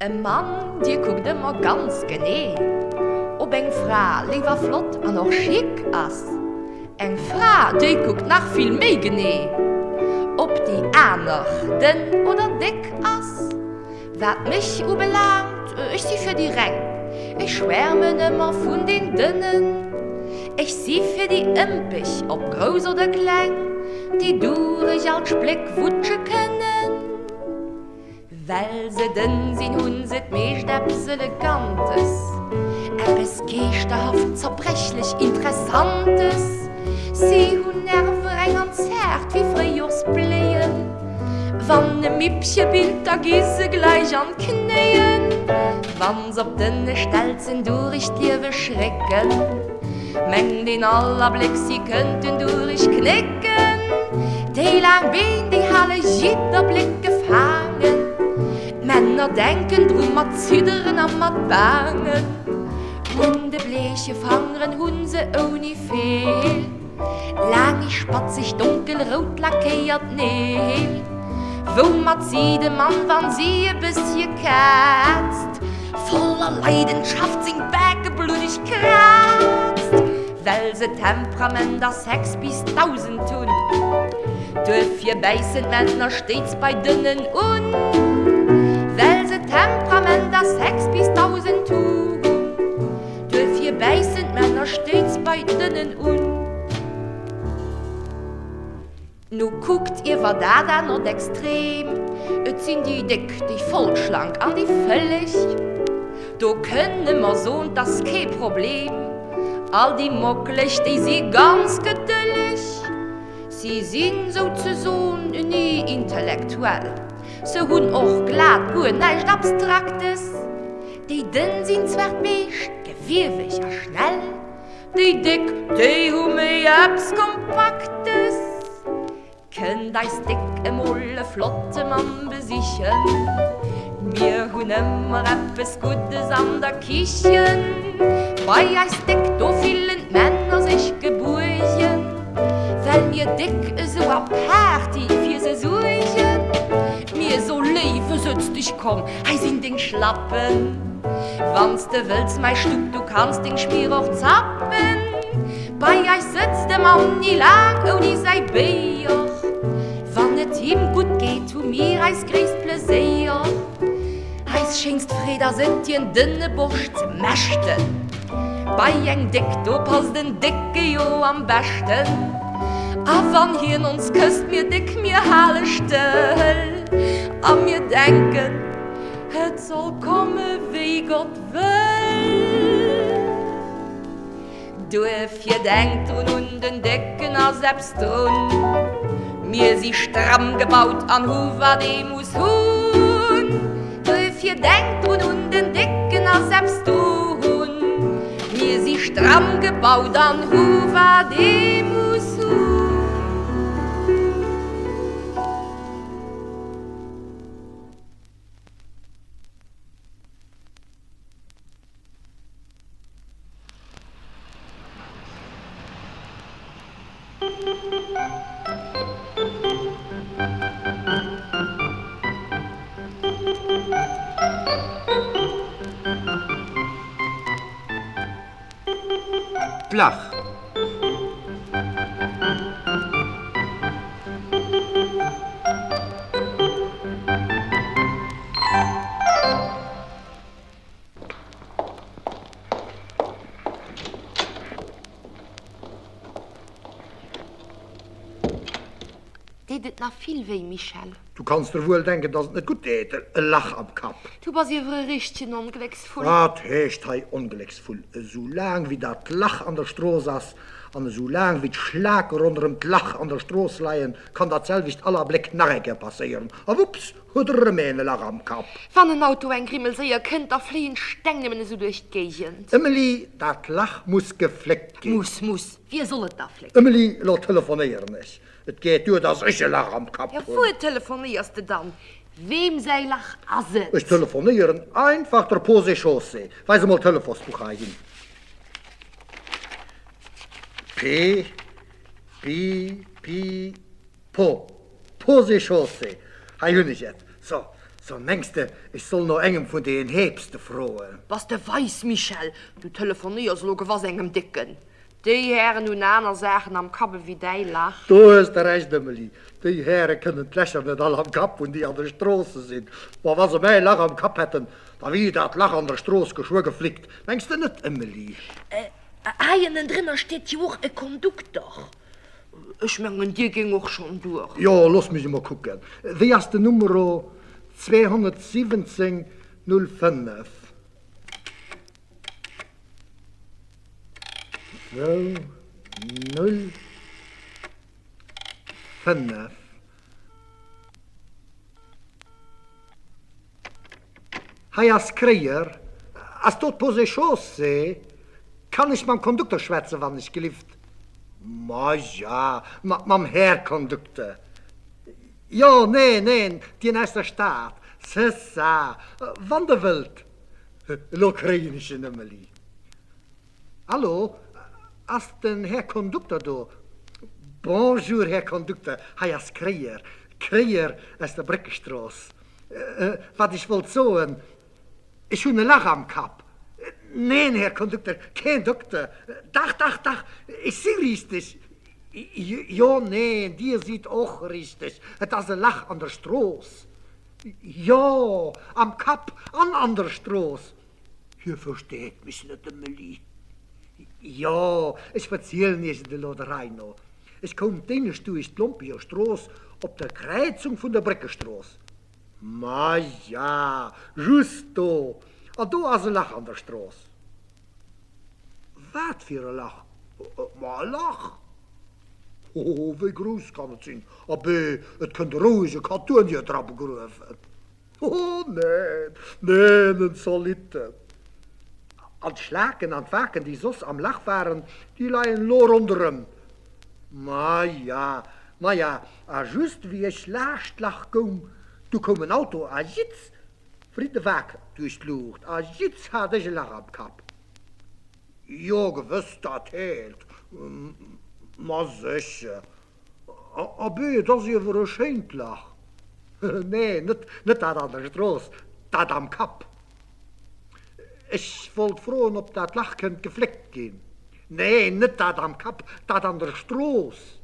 E Mann, dir kuckt ëmmer ganz genee, ob eng Fra léif a flott an och chic ass. Eng Fra, déi kuckt nach vill méi genee, ob déi aner dënn oder déck ass. Wat mech ubelaangt, ech si fir déi reng, ech schwärmen ëmmer vun den Dënnen. Ech si fir déi ëmpeg, ob grouss oder kleng, déi durech all d'Spléck wutsche kënnen. Well se dënn sinn, hunn se d'meescht eppes Elegantes, eppes geeschterhaft zerbrechlech Interessantes. Si hunn Nerve reng an zaart wéi Fréijorsbléien, wann e Mippche billt, da gi se gläich an d'Knéien. Wann s'op dënne Stelzen durich d'Liewe schrécken, mengt een all Abléck, si kënnten durich knécken. Déi laang Been, déi hale jidder Bléck gefaangen. D'Männer denken dru mat Zidderen a mat Baangen. Un de bleeche Fangeren hu se ouni Feel laang, spatzeg, donkelrout lackéiert Neel, woumat si de Mann, wann si e bëssche kätzt, voller Leidenschaft seng Bake bluddeg kraazt. Well se Temperament a Sex bis 1000 hunn. Duerfir bäissen d'Männer stéits bei Dënnen un. Well se Temperament a Sex bis 1000 hunn. Duerfir bäissen d'Männer stéits bei Dënnen un. Nu kuckt iewer dat anert Extrem, et sinn déi Déck, déi Vollschlank an déi Fëlleg. Do kënne mer soen, 't ass kee Problem, all déi Mockeleg, déi si ganz gedëlleg. Si sinn souzesoen ni intellektuell, se hunn och glat guer näischt Abstraktes. Déi Dënn sinn zwar d'meescht gewieweg a schnell, Déi Déck, déi hu méi eppes Kompaktes. Kënnt eis Déck emol e flotte Mann besichen, mir hunn ëmmer eppes Guddes an der Kichen. Bei eis Déck, do fillen d'Männer sech gebuergen, well mir Déck esou apaarti fir se suergen. Mir so Léiwe, sëtz dech, komm, hei sinn deng Schlappen. Wann s de wëlls, mäi Schlupp, du kanns deng Schmier och zappen. Bei eis sëtzt de Mann ni laang ouni säi Béier. Wann et him gutt geet, hu mir eis gréisst Pleséier. Eis schéinst Freed ass et, dien dënne Borscht ze mäschten. Bei eng Déck, do passt en Décke jo am beschten. A wann hien ons kësst, mir Déck, mir hale stëll a mir denken, et soll komme wéi Gott wëll. Duerfir denkt drun, un den Décken ass eppes drun. Mir si stramm gebaut an hu wat ee muss hunn. Duerfir denkt drun, un den Décken ass eppes drun. Mir si stramm gebaut an hu wat ee muss hunn. D'Lach. Deet et nach vill wéi, Michel? Du kanns der wuel denken, dass et net gutt deet, e Lach am Kapp. Du bass iewer e richtegen Onglécksvull. Wat heescht hei Onglécksvull? Esou laang wéi dat Lach an der Strooss ass an esou laang wéi d'Schlake ronderëm d'Lach an der Strooss leien, kann dat selwecht all Abléck nach eng Kéier passéieren. A wupps, Huet erëm een e Lach am Kapp. Wann en Auto eng Grimmel séier kënnt, da fléien d'Steng nëmmen esou duerch d'Géigend. Emily, dat Lach muss gefléckt ginn. Muss, muss. Wie soll et da flécken? Emily, elo telefonéieren ech. Et geet duer, dass ech e Lach am Kapp Jo, hunn. wuer telefonéiers de dann? Weem säi Lach ass et? Ech telefonéieren einfach der Ponts et Chaussées. Weis emol d'Telefonsbuch heihin. P, Pi, Pi, Po. Ponts et Chaussées. Hei hunn ech et. So. So, mengs de, ech soll no engem vun deen Heepste froen? Bass de weis, Michel? Du telefonéiers elo gewass engem Décken. Déi Hären hunn aner Saachen am Kapp ewéi däi Lach. Do hues de Recht, Emily. Déi Häre kënnen d'Lächer net all am Kapp hunn, déi an de Stroosse sinn. Ma wa se mäi Lach am Kapp hätten, da wier dat Lach an der Strooss geschwë geflickt. Mengs de net, Emily? Hei ënnendrënner steet jo och e Kondukter. Ech mengen, dir géing och schonn duer. Jo, looss mech emol kucken. Wéi ass den Numero? 217 05. Zwou, null, 5. Hei ass Kréier. Ass do d'Ponts et Chaussées? Kann ech mam Kondukter schwätzen, wann ech gelift? Maja, mam Här Kondukter. Jo, neen, neen, dien aus der Stad. C'est ça. Wann Der wëllt. Elo kréien ech en Ëmmeli. Hallo, ass den Här Kondukter do? Bonjour, Här Kondukter, hei ass Kréier, Kréier aus der Bréckestrooss. Wat ech wollt soen, ech hunn e Lach am Kapp. Neen, Här Kondukter, keen Dokter. Dach, dach, dach, ech si richteg. Jo, neen, Dir sidd och richteg, et ass e Lach an der Strooss. Jo, am Kapp an an der Strooss. Hie versteet mech net, de Mülli. Jo, ech verzielen iech et elo der Rei no. Ech koum d'éinescht duerch d'Lompeger Strooss op der Kräizung vun der Bréckestrooss. Maja, just do! An do ass e Lach an der Strooss. Wat fir e Lach? Ma e Lach! Hoho, wéi grouss kann et sinn? Abee, et kënnt roueg e Katuenier dra begruewen. Hoho, neen, neen, en zolitten. An d'Schlaken an d'Waken, déi soss am Lach waren, déi leien elo ronderëm. Maja, maja, a just wéi ech laascht d'Lach goung, du koum en Auto a jitz, Flitt de Wak duerch d'Luucht a jitz hat ech e Lach am Kapp. Jo gewëss, dat heelt. Ma sécher. Abee, et ass iewer e schéint Lach. Nee, net net dat an der Strooss, dat am Kapp. Ech wollt froen, ob dat Lach kënnt gefléckt ginn. Nee, net dat am Kapp, dat an der Strooss.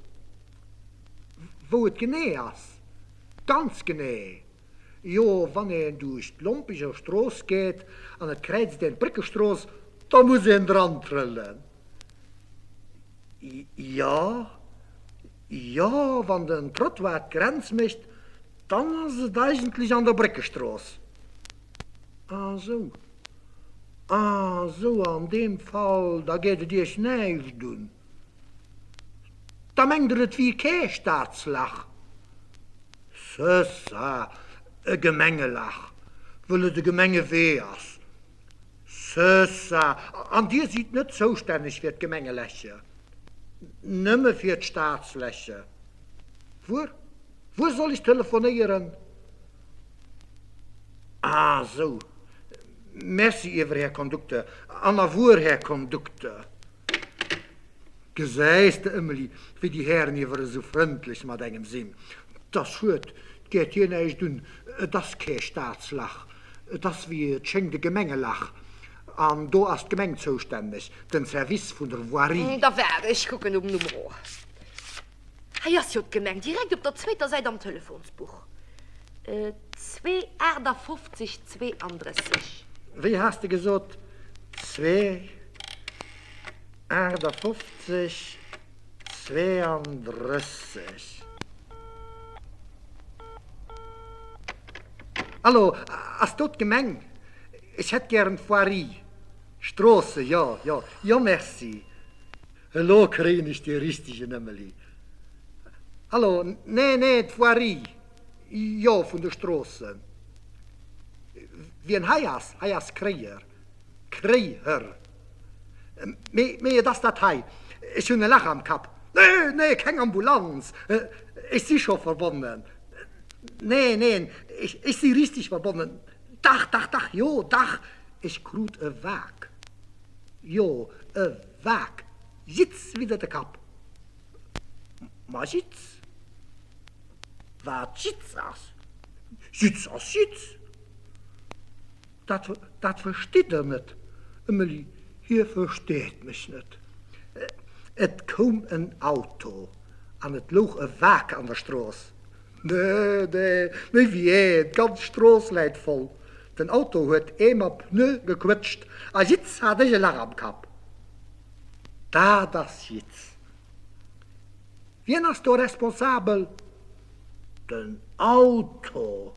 Wou et genee ass? Ganz genee. Jo, wann een duerch d'Lompeger Strooss geet an et kräizt een d'Bréckestrooss, da muss een dran trëllen. Jo, jo, wann den Trottoir d'Grenz mécht, dann ass et eigentlech an der Bréckestrooss. Ah sou, ah sou, an deem Fall, da geet et Iech näischt un. Da mengt Der et wier kee Staatslach? C'est ça, e Gemengelach, wëll et e Gemengewee ass. C'est ça, an Dir sidd net zoustänneg fir d'Gemengelächer, nëmme fir d'Staatslächer. Wuer, wuer soll ech telefonéieren? Ah sou, merci iewer, Här Kondukteur, an a wuer, Här Kondukteur. Gesäis de, Emily, wéi déi Hären iewer esou frëndlech mat engem sinn. 't ass schued, 't geet hir näischt un, et ass kee Staatslach, et ass wéi et schéngt e Gemengelach, an do ass d'Gemeng zoustänneg, den Service vun der Voirie. Da waart, ech kucken um Numero. Hei ass jo d'Gemeng, direkt op der zweeter Säit am Telefonsbuch. 2 58 32. Wéi has de gesot? 2 58 32. Hallo, ass do d'Gemeng? Ech hätt gären d'Voirie. Stroosse, jo, jo, jo, merci. Elo kréien ech dee richtegen Ëmmeli. Hallo, nee, nee, d'Voirie, jo, vun de Stroossen. Wien hei ass? Hei ass Kréier. Kréiher. Mee, mee et ass dat hei. Ech hunn e Lach am Kapp. Nee, nee, keng Ambulanz. Ech si scho verbonnen. Nee, neen, ech, ech si richteg verbonnen. Dach, dach, dach, jo, dach, ech krut e Wak. Jo, e Wak. Jitz widder de Kapp. Ma Jitz? Wat Jitz ass? Jitz ass Jitz. Dat, dat verstitt Der net, Emily, hie versteet mech net. Et koum en Auto an et louch e Wak an der Strooss. Nee, nee, méi wéi een, d'ganz Strooss läit voll. Den Auto huet ee mam Pneu gequëtscht a jitz hat ech e Lach am Kapp. Dat ass jitz. Wien ass do responsabel? Den Auto.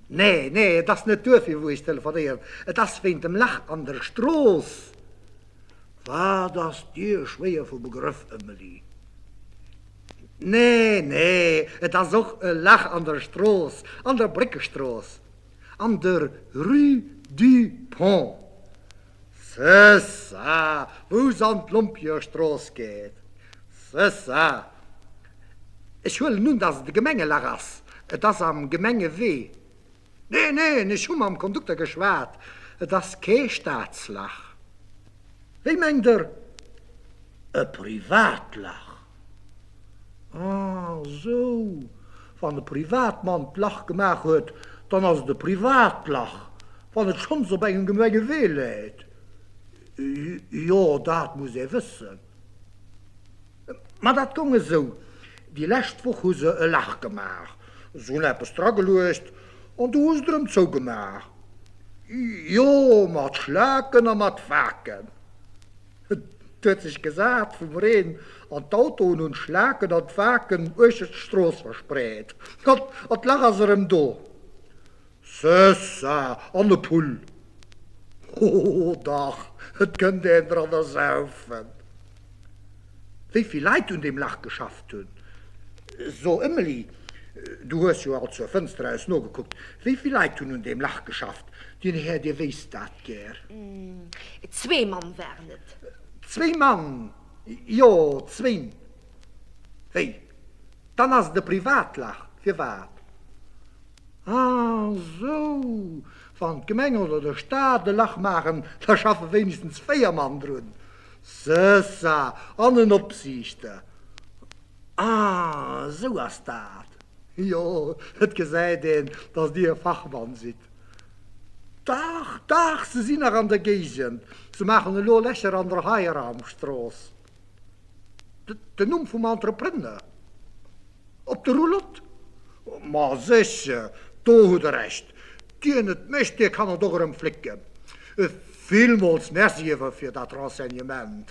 Nee, nee, et ass net duerfir wou ech telefonéieren, et ass wéint dem Lach an der Strooss. Wat ass dir schwéier vu Begrëff, Emily? Nee, nee, et ass och e Lach an der Strooss, an der Bréckestrooss, an der Rue du Pont. C'est ça, wou s'an d'Lompjersstrooss geet. C'est ça. Ech huelen un, dass et e Gemengelach ass. Et ass am Gemengewee. Neen, neen, ech hu mam Kondukter geschwat. Et ass kee Staatslach. Wéi mengt Der? E Privatlach. Ah sou, wann e Privatmann d'Lach gemaach huet, dann ass et e Privatlach, wann et schonns op engem Gemengewee läit. Jo, dat muss ee wëssen. Ma dat gong esou, déi lescht Woch hu se e Lach gemaach, se hunn eppes drageluecht an du hu se et erëm zougemaach. Jo, mat Schlaken a mat Waken. Et huet sech gesat vum Reen an d'Autoen hunn d'Schlaken an d'Waken uechter d'Strooss verspreet. An d'Lach ass erëm do. C'est ça! An e Pull. Ho dach, et kënnt een dran ersaufen. Wéi vill Leit un deem Lach geschafft hunn. So Emily, du hues jo alt zur Fënster aus nogekuckt, wéi vill Leit hunn un deem Lach geschafft? Dien Här, dir wéisst dat gär. Zwee Mann waren et. Zwéi Mann? Jo, zwéin. Wéi? Dann ass et e Privatlach. Firwat? Ah sou, wann d'Gemeng oder de Staat e Lach maachen, da schaffe wéinegstens 4 Mann drun. C'est ça, an en Opsiichter. Ah, sou ass dat. Jo, et gesäit een, dass Dir e Fachmann sidd. Dach, dach, se sinn nach an der Géigend. Se maachen elo Lächer an der Heiramstrooss. Den Numm vum Entrepreneur? Op de Roulotte? Ma sécher, do hutt Der Recht. Dien et mécht, dee kann et och erëm flécken. Villmools Merci iewer fir dat Renseignement.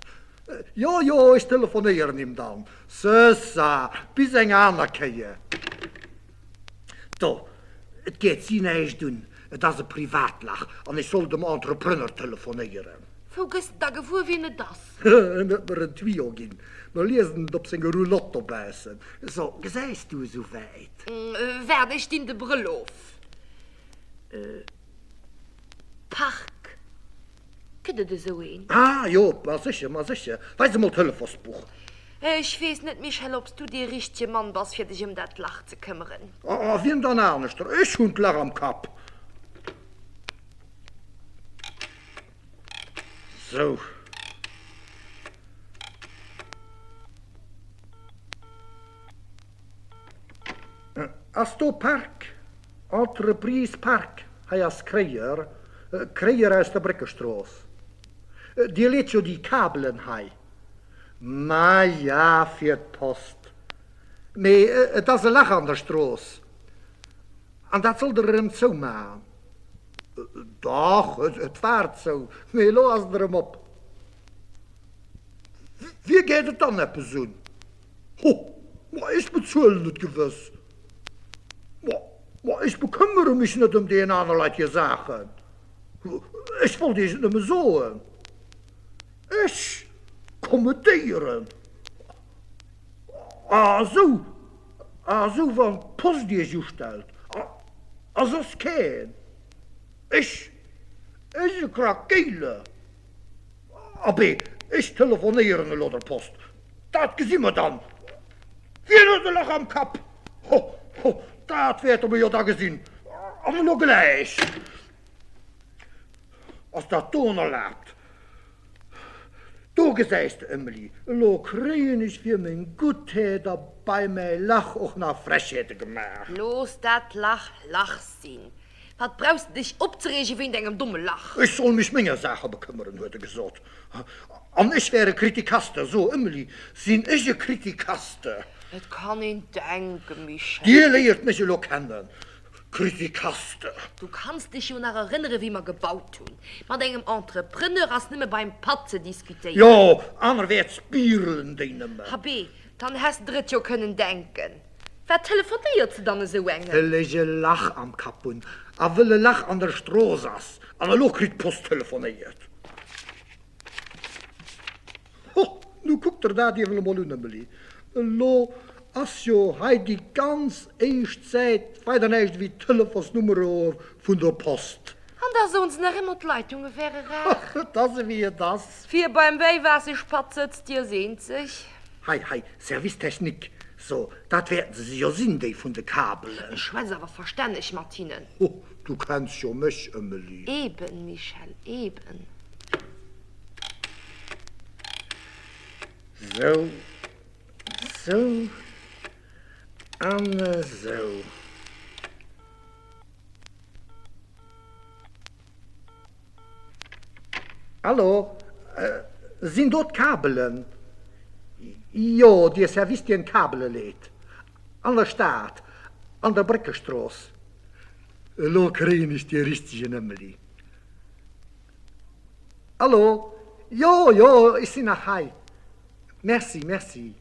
Jo, jo, ech telefonéieren him dann. C'est ça, bis eng aner Kéier. Do, et geet si näischt un, et ass e Privatlach an ech soll dem Entrepreneur telefonéieren. Wou gëss de da gewuer, wien et ass? En huet mer en Tuyau ginn. Mer liesen et op senge Roulotte dobaussen. So, gesäis du esou wäit? Waart, ech dinn de Brëll of. Park. Gëtt et esou een? Ah jo, ma sécher, ma sécher. Weis emol d'Telefonsbuch. Ech weess net, Michèle, ob s du dee richtege Mann bass, fir dech ëm dat Lach ze këmmeren. A wien dann aneschter? Ech hunn d'Lach am Kapp. Sou. Ass do Park? Entreprise Park, hei ass Kréier, Kréier aus der Bréckestrooss. Dir leet jo déi Kabelen hei. Maja, fir d'Post. Mee et ass e Lach an der Strooss. An dat sollt Der erëm zoumaen. Dach, et war zou, mee elo ass et erëm op. Wie geet et dann eppes un? Ho, ma ech bezuelen et gewëss. Ma, ma ech bekëmmere mech net ëm deenen aner Leit hir Saachen. Ech wollt Iech et nëmme soen. Ech kommedéieren. Ah sou, ah sou, wann d'Post Iech ustellt, a soss keen. Ech, ech e Krakéiler. Abee, ech telefonéieren elo der Post. Dat gesi mer dann. Wien huet e Lach am Kapp? Ho, ho, dat wäerte mer jo da gesinn. An elo gläich. Ass dat doen erlaabt? Do gesäis de, Emily, elo kréien ech fir meng Guttheet a bei mäi Lach och nach Frechheete gemaach. Looss dat Lach Lach sinn. Wat brauchs de dech opzereege wéint engem domme Lach? Ech soll mech menger Saache bekëmmeren, huet e gesot. An ech wär e Kritikaster. So, Emily, sinn ech e Kritikaster? Et kann een denken, Michel. Dir léiert mech elo kennen. Kritikaster. Du kanns dech jo nach erënnere wéi mer gebaut hunn. Mat engem Entrepreneur ass nëmme beim Patt ze diskutéieren. Jo, anerwäerts birelen déi nëmme. Abee, dann häss de der et jo kënnen denken. Wat telefonéiert se dann esou engem? Wëll ech e Lach am Kapp hunn a wëll e Lach an der Strooss ass. An elo kritt d'Post telefonéiert. Ho, nu kuck der dat iewel emol un, Emily. Elo ass jo hei déi ganz éischt Säit weider näischt ewéi d'Telefonsnummeroe vun der Post. An da soen se nach ëmmer, d'Leitunge wäre rar. Et ass ewéi et ass. Wie beim Wäiwaasseschpatt sëtzt, dir seent sech. Hei, hei, Service technique, so, dat wäerten se jo sinn, déi vun de Kabelen. Ech schwätz awer verstänneg mat hinnen. Ho, du kenns jo mech, Emily. Eben, Michèle, eben. Sou, sou an esou. Hallo, sinn do d'Kabelen? Jo, dee Service deen d'Kabele leet. An der Stad, an der Bréckestrooss. Elo kréien ech dee richtegen Ëmmeli. Hallo, jo, jo, ech sinn nach hei. Merci, merci.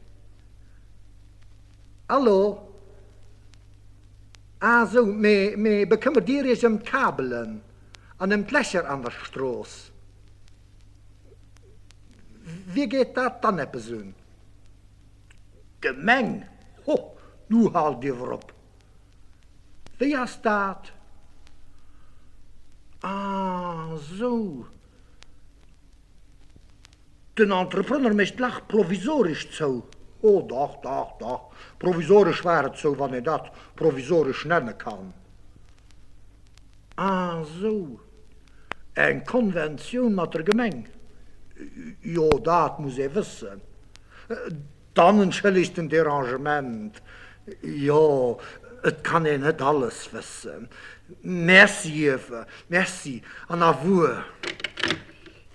Hallo, ah sou, mee, mee bekëmmert Dir Iech ëm d'Kabelen an ëm d'Lächer an der Strooss? Wie geet dat dann eppes un? D'Gemeng? Ho, nu haalt iewer op! Wéi ass dat? Ah sou, den Entrepreneur mécht d'Lach provisoresch zou. Oh dach, dach, dach, provisoresch war et zou, wann een dat provisoresch nenne kann. Ah sou, eng Konventioun mat der Gemeng? Jo, dat muss ee wëssen. Dann entschëllegt den Derangement. Jo, et kann een net alles wëssen. Merci iewer, merci an a wuer.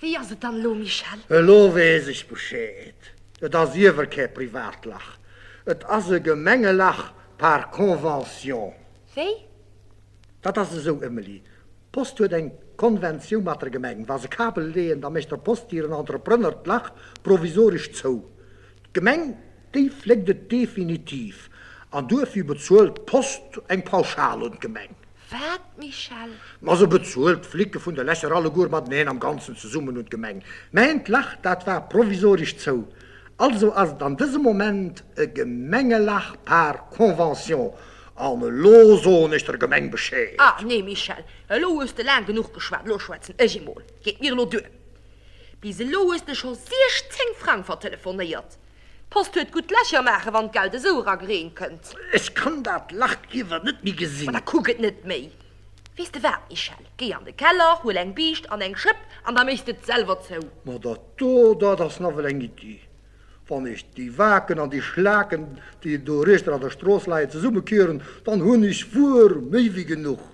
Wéi ass et dann elo, Michel? Elo weess ech Bescheed. Et ass iewer kee Privatlach. Et ass e Gemengelach par convention. Wéi? Dat ass esou, Emily, D'Post huet eng Konventioun mat der Gemeng. Wa se Kabel leeën, da mécht der Post hiren Entrepreneur d'Lach provisoresch zou. D'Gemeng, déi fléckt et definitiv. An duerfir bezuelt d'Post eng Pauschal un d'Gemeng. Wat, Michel? Ma se bezuelt d'Flicke vun de Lächer alleguer mateneen am Ganzen zesummen un d'Gemeng. Mäint Lach, dat war provisoresch zou. Also ass et an dësem Moment e Gemengelach par convention. An elo soen ech der Gemeng Bescheed. Ah, nee, Michel, elo hues de laang genuch geschwat, elo schwätzen ech emol. Geet mir elo duer. Bis elo hues de scho 16 Frang vertelefonéiert. D'Post huet gutt Lächer maachen, wann d'Geld esou eragereent kënnt. Ech kann dat Lach iewer net méi gesinn. Ma da kuck et net méi. Weess de wat, Michel, géi an de Keller, huel eng Biischt an eng Schëpp an da méchs de et selwer zou. Ma dat do, dat ass nawell eng Iddi. Wann ech déi Waken an déi Schlaken, déi do riichter an der Strooss leien, zesummekieren, dann hunn ech Wuer méi wéi genuch.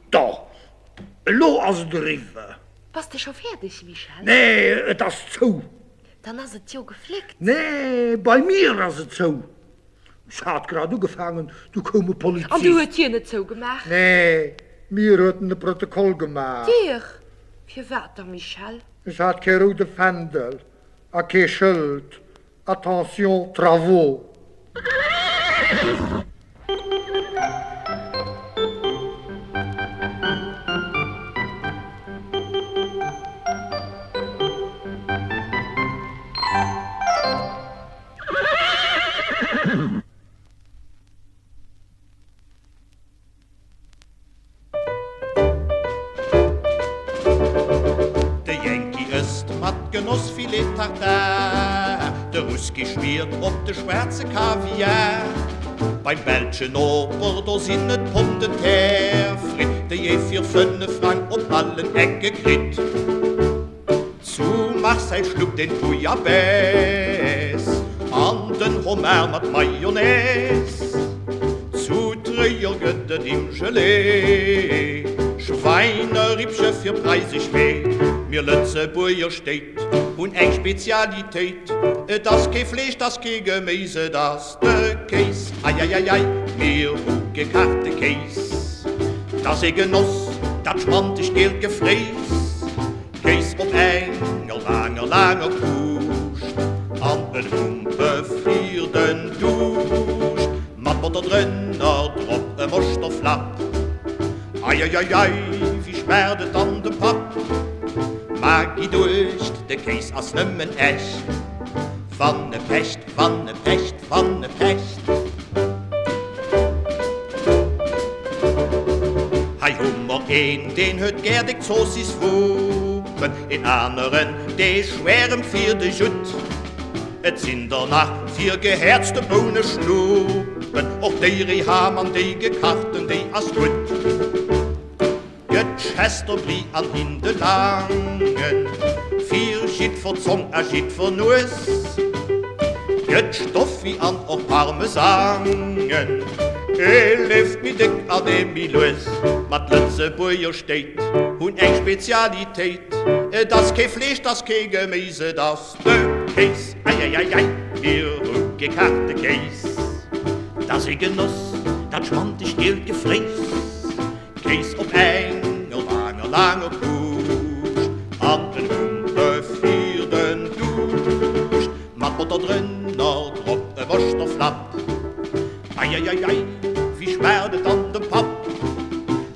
Do, elo ass et eriwwer. Bass de scho fäerdeg, Michel? Nee, et ass zou. Dann ass et jo gefléckt. Nee, bei mir ass et zou. Ech hat grad ugefaangen, du koum e Polizist. An du huet hien et zougemaach? Nee, mir huet en e Protokoll gemaach. Dir? Firwat da, Michel? Ech hat kee roude Fändel a kee Schëld, Attention, travaux. De Yankee ësst mat Genoss Filet Tartare, de Ruski schmiert op de schwaarze Kaviar. Beim belschen Noper, do sinn et Pommes de terre fritt, déi ee fir 5 Frang op allen Ecke kritt. Zu Marseille schluppt een d'Bouillabaisse an den Homard mat Mayonnaise. Zu Tréier gëtt et im Gelee Schweinerippche fir preisesch Wee. Mir Lëtzebuerger Stéit hunn eng Spezialitéit, et ass kee Fleesch, 't ass kee Geméis, et ass de Kéis. Eieieiei, mir hu gekachte Kéis, 't ass ee Genoss, dat schmantegt gielt Gefréiss. Kéis op enger laanger, laanger Kuuscht an en Humpe fir den Duuscht, mat Botter drënner, drop e Moschterflapp. Eieieiei, wéi schmaacht et an de Papp! Ma gitt uecht, de Kéis ass nëmmen echt, wann e pecht, wann e pecht, wann e pecht. Hei hu mer een, deen huet gär déck Zoossiswuppen, een aneren, dee schwäremt fir de Judd. Et sinn der nach fir gehäerzte Bouneschluppen, och déi Réiham an déi gekachten, déi ass gutt. Gëtt Chesterbrie an Hindelangen fir jiddfer Zong a jiddfer Nues, gëtt Stoffi an och Parmesangen, ee leeft méi déck an ee méi lues. Ma d'Lëtzebuerger Stéit hunn eng Spezialitéit, et ass kee Fleesch, 't ass kee Geméis, et ass de Kéis. Eieieiei, mir hu gekachte Kéis, 't ass ee Genoss, dat schmantegt gielt Gefréiss. Kéis op enger laanger, laanger Kuuscht an en Humpe fir den Duuscht, mat Botter drënner, drop e Moschterflapp. Eieieiei, wéi schmaacht et an dem Papp!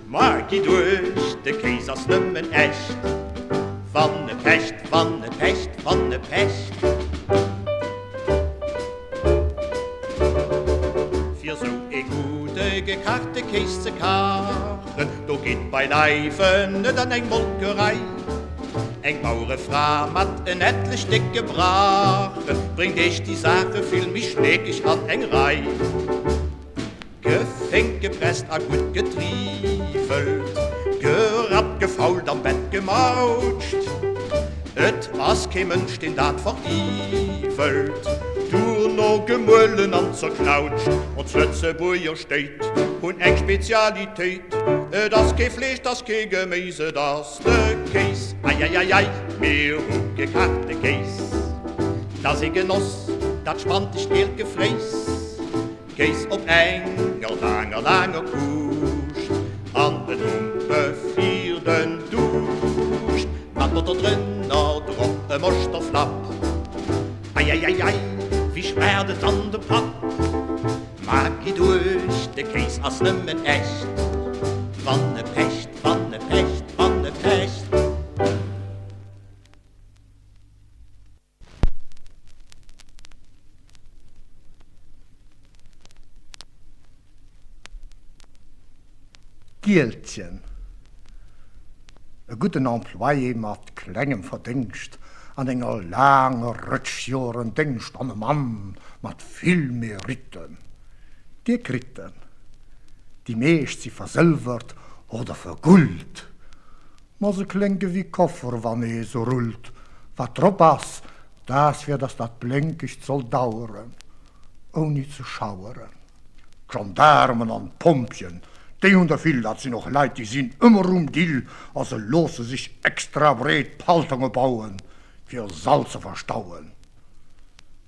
Ma gitt uecht, de Kéis ass nëmmen echt, wann e pecht, wann e pecht, wann e pecht. Fir sou ee gudde gekachte Kéis ze kachen, do geet beileiwen net an eng Molkerei. Eng Bauerefra mat en etlech décke Brachen bréngt iech déi Saache vill méi schneekeg an eng Rei. Geféngt, gepresst a gutt getriwwelt, gerappt, gefault, am Bett gemautscht, et ass kee Mënsch, deen dat veriwwelt, duerno gemuelen an zerknautscht. Ons Lëtzebuerger Stéit hunn eng Spezialitéit, et ass kee Fleesch, 't ass kee Geméis, et ass de Kéis. Eieieiei, mir hu gekachte Kéis, 't ass ee Genoss, dat spantegt gielt Gefréiss. Kéis op enger laanger, laanger Kuuscht an en Humpe fir den Duuscht, mat Botter drënner, drop e Moschterflapp. Eieieiei, wéi schmaacht et an de Papp! Ma gitt uecht, de Kéis ass nëmmen echt, wann e pecht, wann e pecht, wann e pecht. Gielchen, e gudden Employé mat klengem Verdéngscht an enger laanger Rëtsch Joren Déngscht an e Mann mat vill Meritten. Dir kritt en. Déi meescht si versëlwert oder vergullt. Ma se klénge wéi Koffer, wann ee se rullt. Wat drop ass, dat wier, dass dat Blénkegt soll daueren, ouni ze schaueren. D'Gendaarmen an d'Pompjen, déi hunn der vill, dat sinn och Leit, déi sinn ëmmer um Dill a se loosse sech extra breet Paltonge bauen, fir Sall ze verstauen.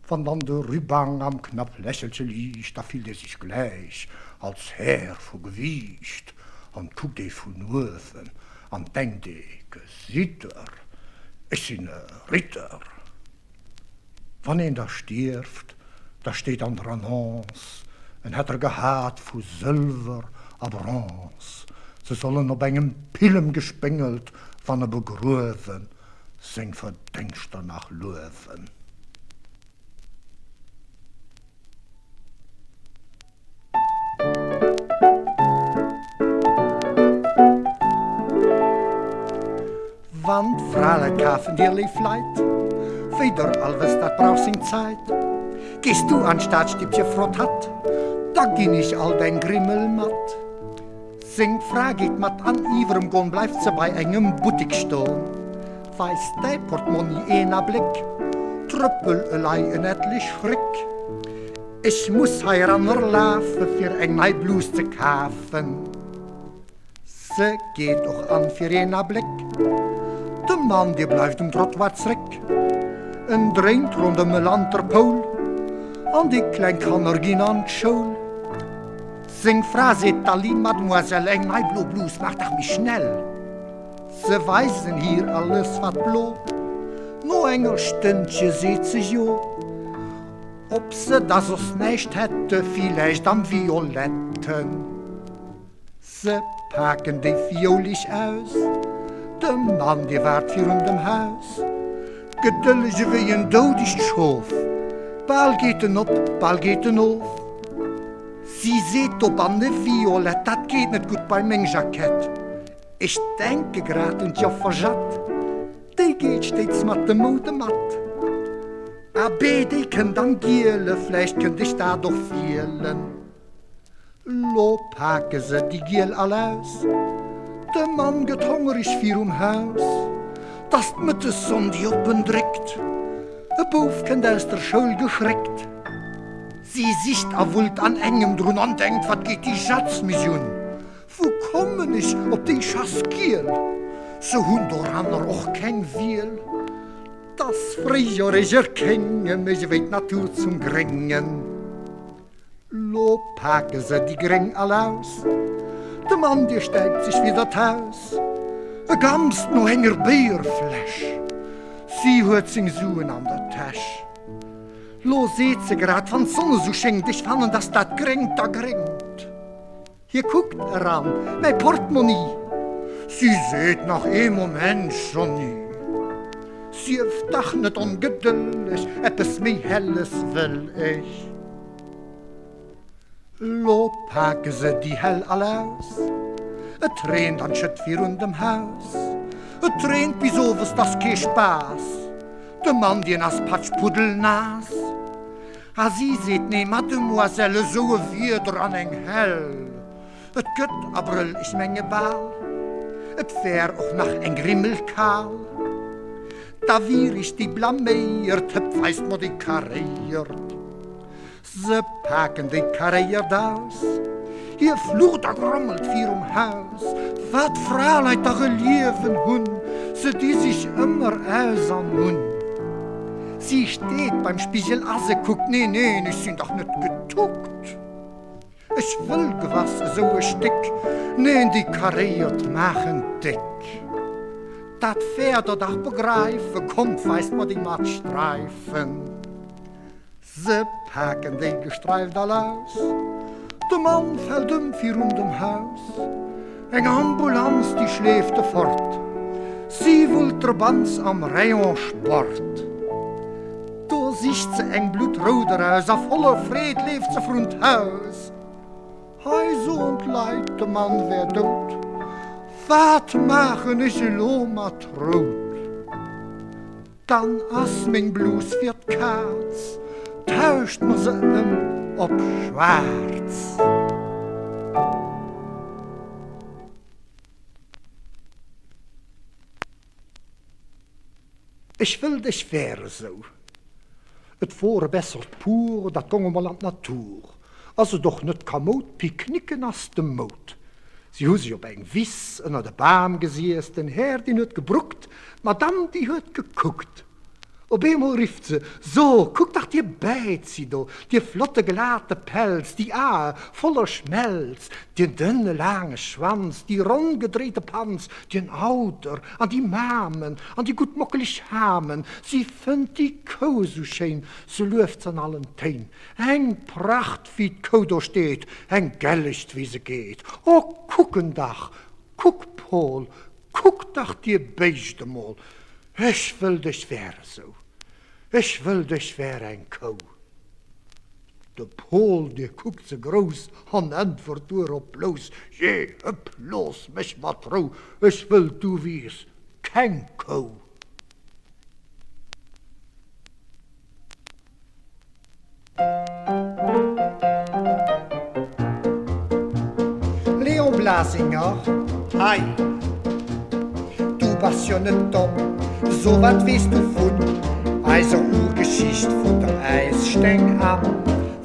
Wann dann de Rubbang am knapp Lächelche liicht, da fillt ee sech gläich als Här vu Gewiicht an kuckt ee vun uewen an denkt ee, Gesitt der, ech sinn e Ritter. Wann een da stierft, da steet an der Annonce. En hätt der gehat vu Sëlwer a Bronze, se sollen op engem Pillem gespéngelt, wann e begruewen, seng Verdéngschter nach luewen. Wann d'Fraleit kafen, dir léif Leit, wéi der all wësst, dat brauch seng Zäit. Gees du an d'Stad, Stippche frot hatt, da ginn ech alt eng Grimmel mat. Seng Fra geet mat an iwwerem gon bleift se bei engem Buttik ston. Weist däi Portmonni een Abléck, trëppel elei en etlech Schréck. Ech muss heiranner lafe fir eng nei Blus ze kafen. Se geet och an fir een Abléck. De Mann dee bleift um Trottoir zréck. En dréint rondëm e Lanterpoul an déi kleng Kanner ginn an d'Schoul. Seng Fra seet, Dalli Mademoiselle, eng nei blo Blus, maach dach méi schnell. Se weisen hir alles wat blo. No enger Stënnche seet se jo. Ob se da soss näischt hätte, villäicht am Violetten. Se paken déi Vioulich aus, de Mann dee waart virun dem Haus, gedëlleg ewéi en doudegt Schof, bal geet en op, bal geet en of. Si seet dobanne, Violett, dat geet net gutt bei meng Jackett, ech denke grad un d'Joffer Jett, déi geet stéits mat de Moude mat. Abee, déi kënnt am Giele, vläicht kënnt ech dat och wielen. Lo pake se déi Giel all aus, de Mann gëtt hongereg virum Haus. 't ass d'Mëttessonn, déi op en dréckt, e Bouf kënnt aus der Schoul geschréckt. Si sicht a wullt an engem drun an denkt, Wat geet déi Jatz mech un? Wou kommen ech op déi Schass Giel? Se hunn doranner och keng Wiel. 'T ass Fréijor, ech erkénge mech ewéi d'Natur zum Gréngen. Lo pake se déi Gréng all aus, de Mann dee stäipt sech widder d'Haus, e gamst no enger Béierfläsch, si huet seng Suen an der Täsch. Lo seet se grad, wann d'Sonn esou schéngt, ech fannen, dass dat Gréngt da gréngt. Hie kuckt eran, Mäi Portmonni! Si seet, Nach ee Moment, Johny. Sief dach net ongedëlleg, eppes méi Helles wëll ech. Lo pake se déi Hell all aus, et reent an schëtt virun dem Haus. Et reent bis owes, 't ass kee Spaass, de Mann, dien ass patschpuddelnaass. A si seet, Nee, Mademoiselle, esou e Wieder an eng Hell, et gëtt Abrëll, ech menge bal, et wär och nach eng Grimmel kal. Da wier ech déi Blaméiert, hëpp, weist mer déi Karéiert. Se paken déi Karéiert aus, hie flucht a grommelt virum Haus, Wat Fraleit dach e Liewen hunn, se di sech ëmmer aus an un. Si steet beim Spigel a se kuckt, Nee, neen, ech sinn dach net getuckt. Ech wëll gewass esou e Stéck, neen, déi Karéiert maachen déck. Dat wäert der dach begreifen, kommt, weist mer déi mat Sträifen. Se paken déi gesträift all aus, de Mann fält ëm virun dem Haus. Eng Ambulanz, déi schleeft e fort, si wullt drbanz am Rayon Sport. Do sicht se eng bluttrout eraus a voller Freed leeft se vrun d'Haus. Hei soen d'Leit, de Mann wär dout, wat maachen ech elo mat rout? Dann ass meng Blus fir d'Kaz, tauscht mer se ëm op schwaarz. Ech wëllt ech wär esou. Et wor e bessert Puer, dat gong emol an d'Natur. Ass et och net kamoud, Picknicken ass de Moud. Si hu sech op eng Wiss ënnert e Bam gesiess, den Här deen huet gebruckt, d'Madame déi huet gekuckt. Op eemol rifft se, So, kuck dach dir Bäzi do, dir flotte glate Pelz, déi Ae voller Schmelz, dien dënne laange Schwanz, déi ronn gedréite Panz, dien Auter an déi Mamen an déi gutt mockeleg Hamen. Si fënnt déi Kou esou schéin, se lueft s'an allen Téin. Eng Pracht, wéi d'Kou do steet, eng Gellecht, wéi se geet. O, kuck en dach, kuck Pol, kuck dach dir Béischt emol, Ech wëllt ech wär esou, ech wëllt ech wär eng Kou. De Pol dee kuckt se grouss an äntwert duerop blouss, Jee, hëpp, looss mech mat Rou, ech wëllt du wiers keng Kou. Léon Blasinger, Hei, du bass jo net domm, so wat weess du vun eiser Urgeschicht, vun der Äissteng a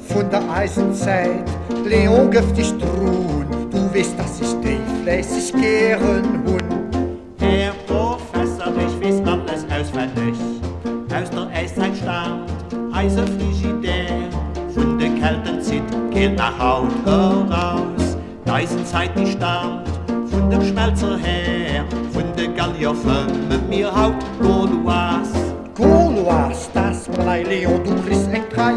vun der Eisenzäit? Léon, gëff dech drun, du weess, dass ech déi fläisseg gären hunn. Här Professer, ech weess alles auswenneg, Aus der Äiszäit staamt eise Frigidaire, Vun de Kelten zitt d'Keelt nach haut eraus, D'Eisenzäit déi staamt vun dem Schmelzer Här, Vun de Gallier fëmmen mir haut Gauloise. Gauloise, das war nei, Léon, du kriss eng Trei.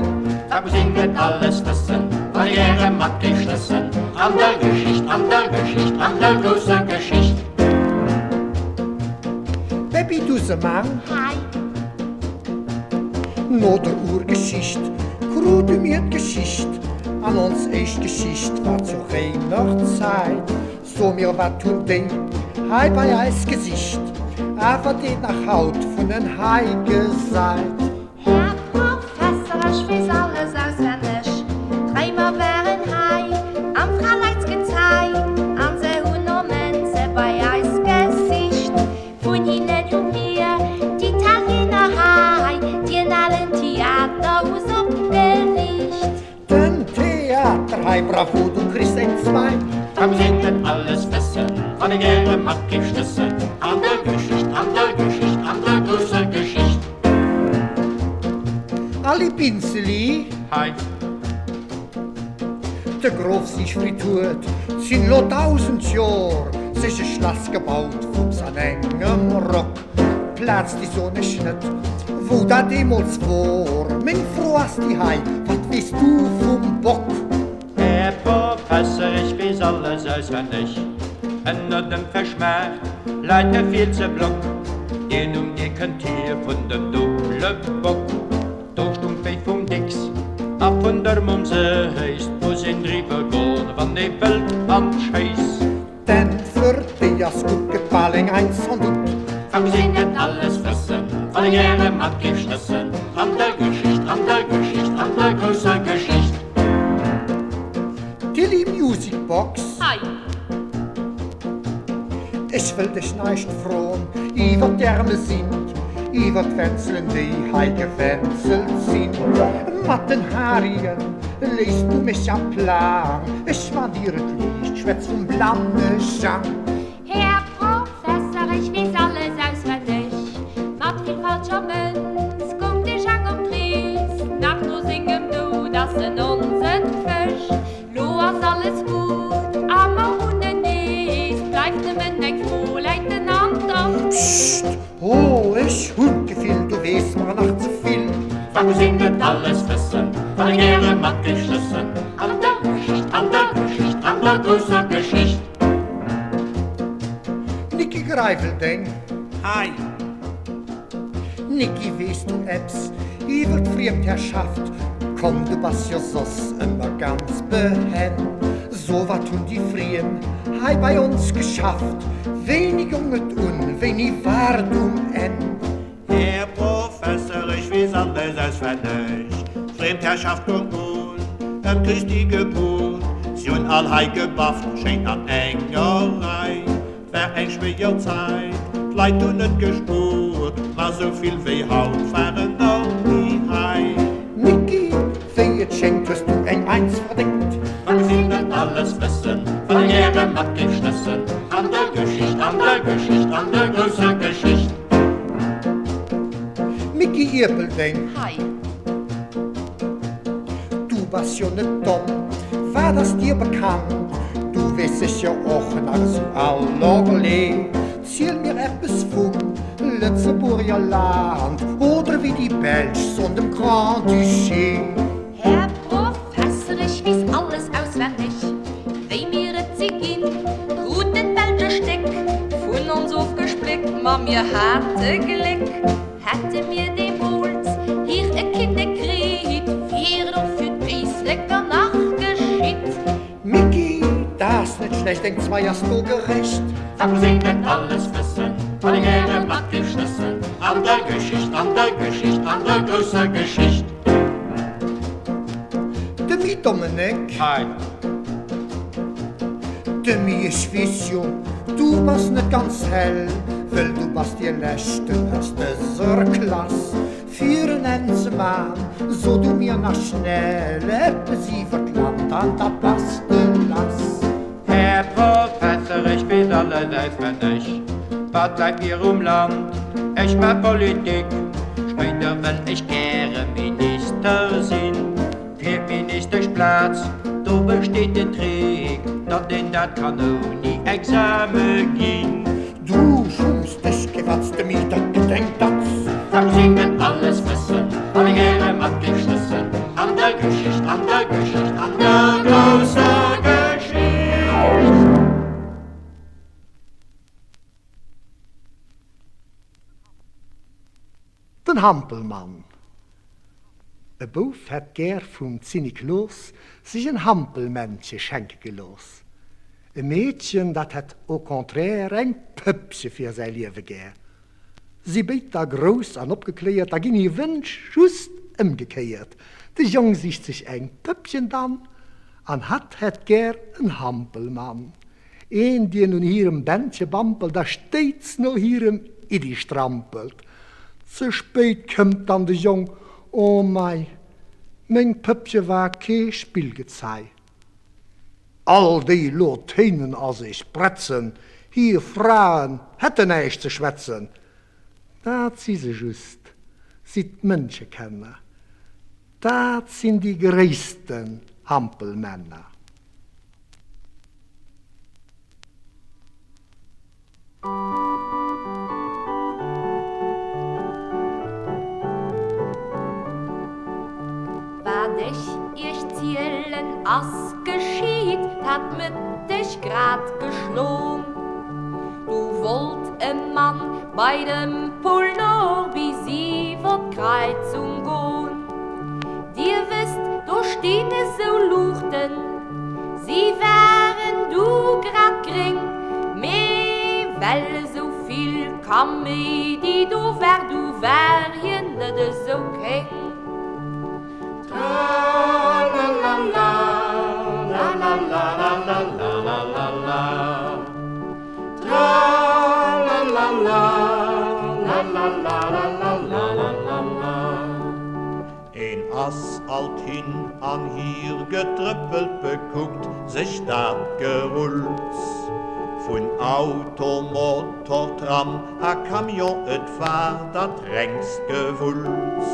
Dat muss een net alles wëssen, wann ee gäre mat géif schlëssen an der Geschicht, an der Geschicht, an der grousser Geschicht. Beppi Dusemann. Hei. No der Urgeschicht krute mir d'Geschicht, an ons éischt Geschicht war zur Réimerzäit. So mir, wat hunn déi hei bei eis gesicht, awer déi nach haut vun en hei gesäit? Här Professer, ech weess alles auswenneg, d'Réimer waren hei am Fraleitsgezei an se hunn no Mënze bei eis gesicht. Vun hinnen hu mir d'Italiener hei dien alen Theater hu s'opgeriicht. Den Theater hei, bravo, du kriss eng zwei. Da muss een net alles wëssen, wann ee gäre mat géif schnëssen an der Geschicht, an der Geschicht, an der grousser Geschicht. Ali Binzeli. Hei. De Grof Siegfried huet, 't sinn lo 1000 Jor, sech e Schlass gebaut, wupps an engem Rock. D'Plaz déi soen ech net, wou dat deemools wor. Meng Fro ass déi hei, Wat weess du vum Bock? Här Professer, ech weess alles auswenneg, Ënner dem Feschmaart läit e Fielseblock, Deen Numm dee kënnt hier vun dem dubbele Bock. Do stung d'Wéi vum Dicks a vun der Mumm Séiss, 't muss een driwwer gon, wann ee wëllt an d'Schéiss. D'Äntwert déi ass gutt, gëtt bal eng Eins sans doute. Da muss een net alles wëssen, wann ee gäre mat géif schnëssen an der Geschicht, an der Geschicht, an der grousser Geschicht. Tilly Music Box. Hei. Ech wëll dech neischt froen iwwer d'Ermesint, iwwer d'Wenzelen déi hei gewenzelt sinn. Mat den Harryen léiss du mech am Plang, ech man dir et liicht, schwätz vum blanne Jang. Här Professer, ech weess alles auswenneg, mat vill falscher Mënz goung de Jang op d'Rees, nach no sengem Doud ass en onsen Fësch. Lo ass alles gutt a mer hunn en nees, bleift nëmmen eng Fro, läit den Anton? Pscht! Oh, ech hunn d'Gefill, du weess mer nach ze vill. Wat muss een net alles wëssen, wann ee gäre mat géif schnëssen an der Geschicht, an der Geschicht, an der grousser Geschicht. Nicki Greiweldeng. Hei! Nicki, weess du epp's iwwer d'Friemdherrschaft? Komm, du bass jo soss ëmmer ganz behenn. So, wat hunn déi Friem hei bei ons geschafft? Wéini goung et un, wéini war et um Enn? Här Professer, ech weess alles auswenneg, D'Friemdherrschaft goung un ëm Christi Gebuert. Si hunn all hei gebafft, schéin an enger Rei. 't war eng schwéier Zäit, d'Leit hunn net gespuert, ma sou vill wéi haut waren der ni hei. Nicki, wéi et schéngt hues du eng Eins verdéngt. Wa mir sinn net alles wëssen, wann ee gäre mat géif schnëssen an der Geschicht, an der Geschicht, an der grousser Geschicht. Micky. Ierpeldeng. Hei. Du bass jo net domm, wat ass dir bekannt? Du weess sécher och nach esou allerlee. Ziel mir eppes vum Lëtzebuerger Land oder wéi déi Belsch soen, dem Grand-Duché. Här Professer, ech weess alles auswenneg, wéi mir et si ginn, kruten d'Belsch e Stéck vun ons ofgespléckt, ma mir hate Gléck, hätte mir deemools hir e Kinnek kritt, wier et och fir d'Éisleker nach geschitt. Micky, Dat ass net schlecht, eng 2 ass do gerecht. Dat muss een net alles wëssen, wann ee gäre mat géif schnëssen an der Geschicht, an der Geschicht, an der grousser Geschicht. Demy Domenek. Hei. Demy, ech weess jo, du bass net ganz hell, wëll du bass dee leschten aus dëser Klass. Fir en Enn ze man, so du mir nach schnell eppes iwwer d'Land an da bass de lass. Här Professer, ech weess alles auswenneg, wat läit mir um Land, ech man Politik, spéider wëll ech gäre Minister sinn. Fir d'Ministeschplaz, do besteet den Trick, datt een dat kann ouni Exame ginn. Du schumms dech, firwat s de mir dat gedenkt datz? Da muss een net alles wëssen, wann ee gäre mat géif schnëssen an der Geschicht, an der Geschicht, an der grousser Geschicht. Den Hampelmann. E Bouf hätt gär vum Zinniklos sech en Hampelmännche schenke gelooss. E Meedchen, dat hätt au contraire eng Pëppche fir säi Liewe gär. Si béid da grouss an opgekléiert, da ginn hir Wënsch just ëmgekéiert, de Jong sicht sech eng Pëppchen dann an hatt hätt gär en Hampelmann. Een, dien un hirem Bändche bampelt a stéits no hirem Iddi strampelt. Ze spéit këmmt dann de Jong, O mei, meng Pëppche war kee Spillgezei. All déi lo téinen a sech bretzen, hir Fraen hätten näischt ze schwätzen. Dat si se just, si d'Mënschekenner, dat sinn déi gréissten Hampelmänner. Wat ech iech zielen ass geschitt, 't hat Mëtteg grad geschlon. Du wollt e Mann bei dem Pôle Nord bis iwwer d'Kreizung gon. Dir wësst, do stinn esou Luuchten, si waren du grad gréng, mee well esou vill Kaméidi do war, du war hien net esou kéng. Tralalala, lalalalalalalalala, tralalala, lalalalalalalalala. Een ass alt hin an hier getrëppelt, bekuckt sech dat Gerulls vun Auto, Motor, Tram a Camion, et war dat rengst Gewulls.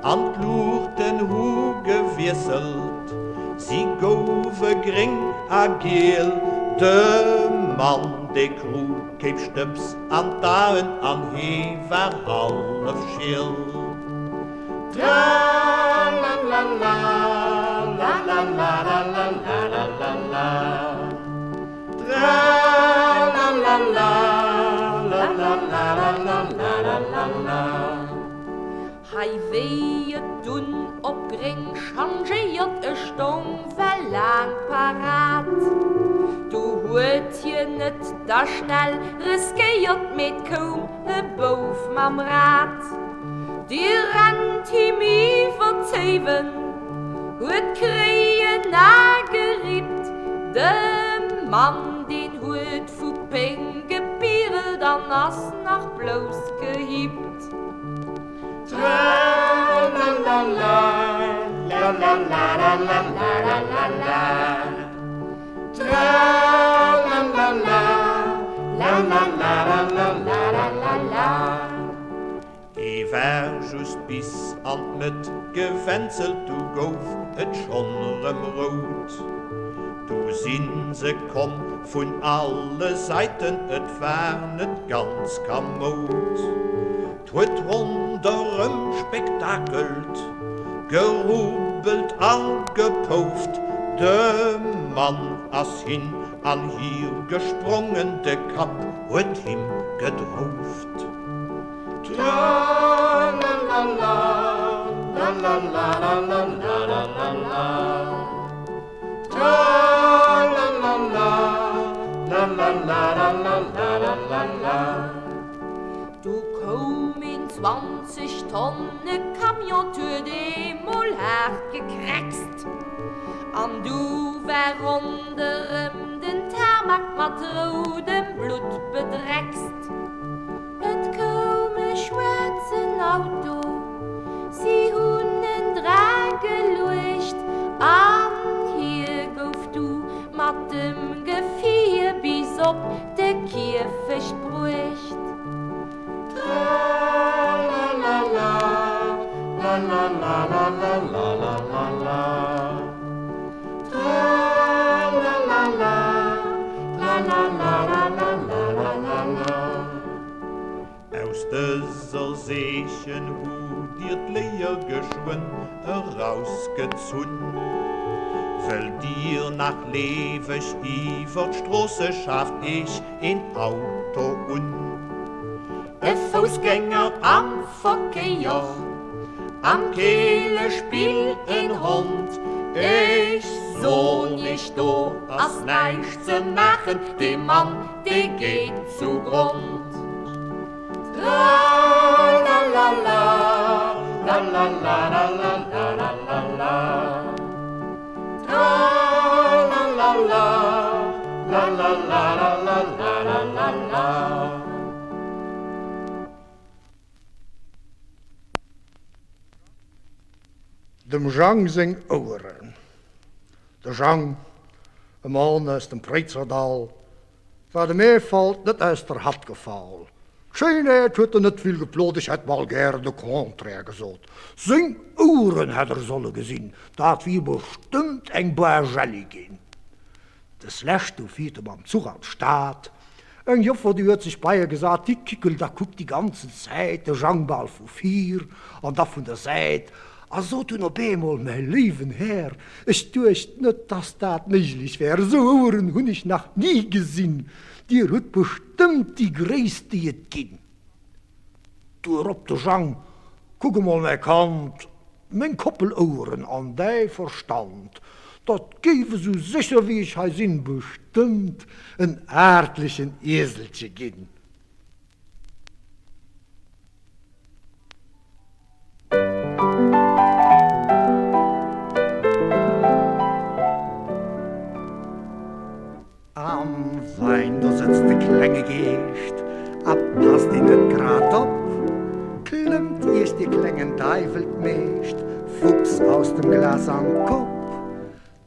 An d'Luuchten hu gewiesselt, si gouwe gréng a giel, de Mann dee krut kéip Stëbs an d'Aen an hee war hallef schiel. Tralalala, lalalalalalalalala, tralalala, lalalalalalalalala. Hei wéi et dunn op gréng changéiert, ech stong well laang parat, du huet hien et da schnell riskéiert, mee 't koum e Bouf mam Rad. Dee rennt him iwwer d'Zéiwen, huet d'Kréien agerippt, de Mann deen huet vu Péng gepirelt an ass nach blouss gehippt. Tralalala, lalalalalalalalala, tralalala, lalalalalalalalala. Hee war just. bis an d'Mëtt gewänzelt, du gouf et schonn rëm rout. Du sinn se komm vun alle Säiten, et war net ganz kamoud. 't huet ronderëm spektakelt, gerubbelt a gepouft, de Mann ass hin an hier gesprongen, de Kapp huet him gedrouft. Tralalala, lalalalalalalalala, tralalala, lalalalalalalalala. Du koum een 20 Tonne Camion, 't huet eemol haart gekräckst an du war ronderëm den Tarmac mat roudem Blutt bedreckst. Et koum e schwaarzen Auto, si hunn en dra geluecht an hie gouf du mat dem Gefier bis op de Kierfecht bruecht. Tralalala, lalalalalalalalala, tralalala, tralalalalalalalala. Aus dëser Seechen hutt Dir d'Léier geschwënn erausgezunn. Wëllt Dir nach lieweg iwwer d'Stroosse, schaaft Iech een Auto un. E Foussgänger am Verkéier, am Keelespill en Hond. Ech soen Iech, do ass näischt ze maachen, dee Mann, dee geet zu Grond. Tralalala, lalalalalalalalala, tralalala, lalalalalalalalala. Dem Jang seng Oueren. De Jang, e Mann aus dem Préizerdall, war dem Eefalt net aus der Hatt gefall. D'Schéinheet huet en net vill geplot, ech hätt mol gären de Contraire gesot. Seng Oueren hätt der solle gesinn, dat wier bestëmmt eng Boîte Jelli ginn. Des Lescht du fiert e mam Zuch an d'Stad. Eng Joffer, déi huet sech bei e gesat, déi kickelt a kuckt déi ganzen Zäit de Jang bal vu vir an da vun der Säit a sot dunn op eemol, Mäi léiwen Här, ech duecht net, dass dat méiglech wär, esou Oueren hunn ech nach ni gesinn, Dir hutt bestëmmt déi gréisst, déi et ginn. Duerop de Jang, Kuck emol, mäi Kand, meng Koppel Oueren an däi Verstand, dat géif esou sécher wéi ech hei sinn, bestëmmt en aartlechen Ieselche ginn. Am Wäin do sëtzt de klenge Geescht a passt een net grad op, klëmmt iech dee klengen Deiwel d'Meescht wups aus dem Glas an d'Kopp.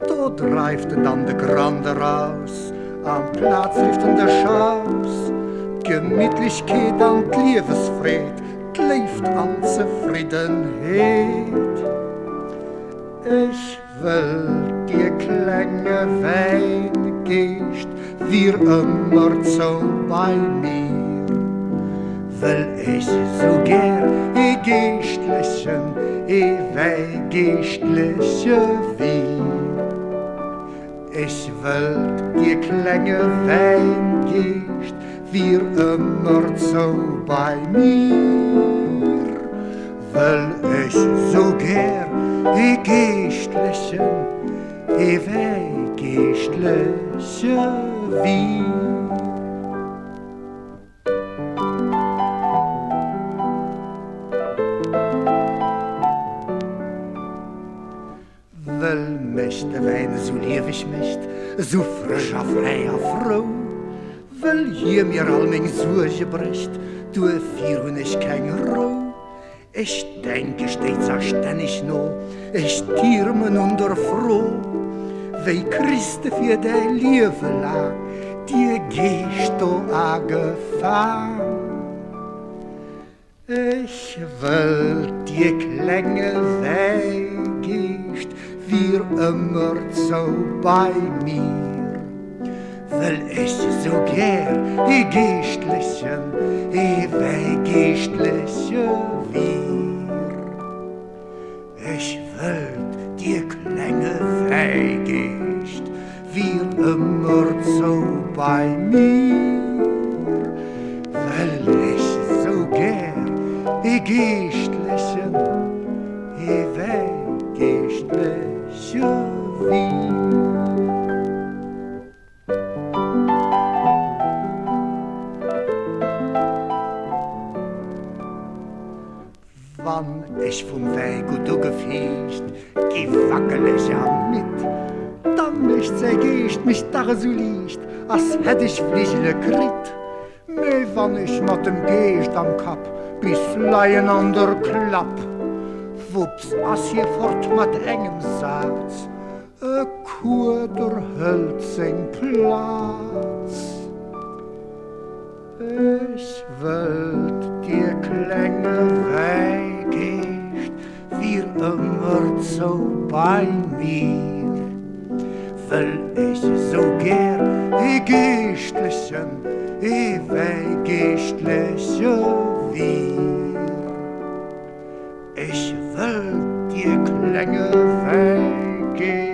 Do dreift en dann de Grant eraus, amplaz rifft en de Schaus. D'Gemittlechkeet an d'Liewesfreed, d'Léift an d'Zefriddenheet. Ech wëll dir klenge Wäingeescht, wier ëmmer zou bei mir, wëll ech sou gär ee Geeschtlechen, ee Wäigeeschtleche wier. Ech wëllt dir klenge Wäingeescht, wier ëmmer zou bei mir, wëll ech sou gär ee Geeschtlechen, ee Wäigeeschtleche wier. Wëll mech de Wäin esou lieweg mécht, esou frësch a fräi a frou, wëll hie mir all meng Suerge brécht, duerfir hunn ech keng Rou. Ech denke stéits a stänneg no, ech tiermen un der Fro, Wéi kriss de fir däi Liewe laang dir Geescht do agefaang? Ech wëllt dir klenge Wäigeescht wier ëmmer zou bei mir, wëll ech sou gär ee Geeschtlechen, ee Wäigeeschtleche wier. Ech wëllt dir klenge Wäigeescht wier ëmmer zou bei mir, wëll ech sou gär ee Geeschtlechen, ee Wäigeeschtleche wier. Wann ech vum Wäi gutt ugefiicht gi wackeleg a midd, da mécht säi Geescht mech dach esou liicht, as hätt ech Fligele kritt. Mee wann ech mat dem Geescht am Kapp bis leien an der Klapp, wupps ass hie fort mat engem Saz, E Kueder hëlt seng Plaz. Ech wëllt dir klenge Wäigeescht wier ëmmer zou bei mir, wëll ech esou gär ee Geeschtlechen, ee Wäigeeschtleche wier. Ech wëllt dir klenge Wäigeescht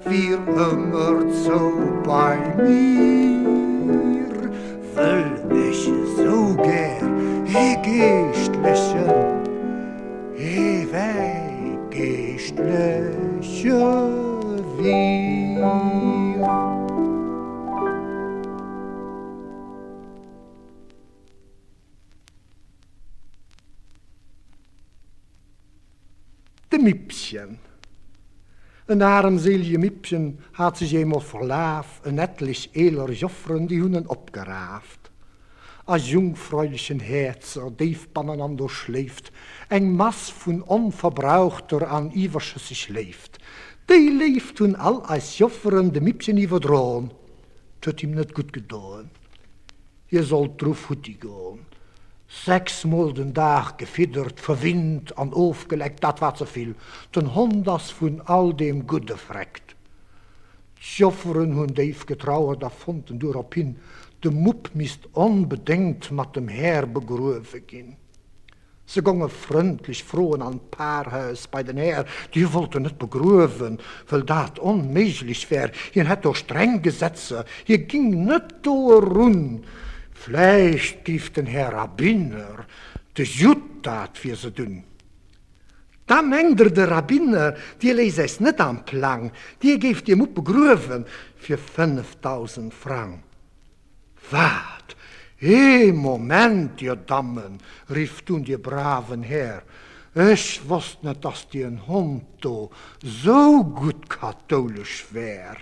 Wier ëmmer zou bei mir, wëll ech esou gär ee Geeschtlechen, ee Wäigeeschtleche wier. De Mippchen. En aarmséilege Mippchen hat sech eemol verlaf, en etlech eeler Jofferen, déi hunn en opgeraaft. A jungfräulechen Häerzer, déif bannen an do schléift eng Mass vun onverbrauchter an iwwerschësseg Léift. Déi Léift hunn all eis Jofferen dem Mippchen iwwerdroen, 't huet him net gutt gedoen. Hie sollt dru futti goen. Sechsmol den Dag gefiddert, verwinnt an ofgeleckt, dat war ze vill. Den Hond ass vun all deem Gudde vreckt. D'Jofferen hunn déif getrauert a fonnten duerophin, de Mupp misst onbedéngt mat dem Här begruewe ginn. Se gonge frëndlech froen an d'Parhaus bei den Här, déi wollt en net begruewen, wëll dat onméiglech wär, hien hätt do streng Gesetzer, hie ging net do erun. Vläicht géif den Här Rabbiner, de Judd, dat fir se dun. Da mengt der, de Rabbiner, dir léisst äis net am Plang, dir géift dee Mupp begruewen fir 5.000 Frang. Wat? Ee Moment, dir Dammen, rifft dunn dee braven Här, ech wosst net, dass dien Hond do sou gutt kathoulesch wär.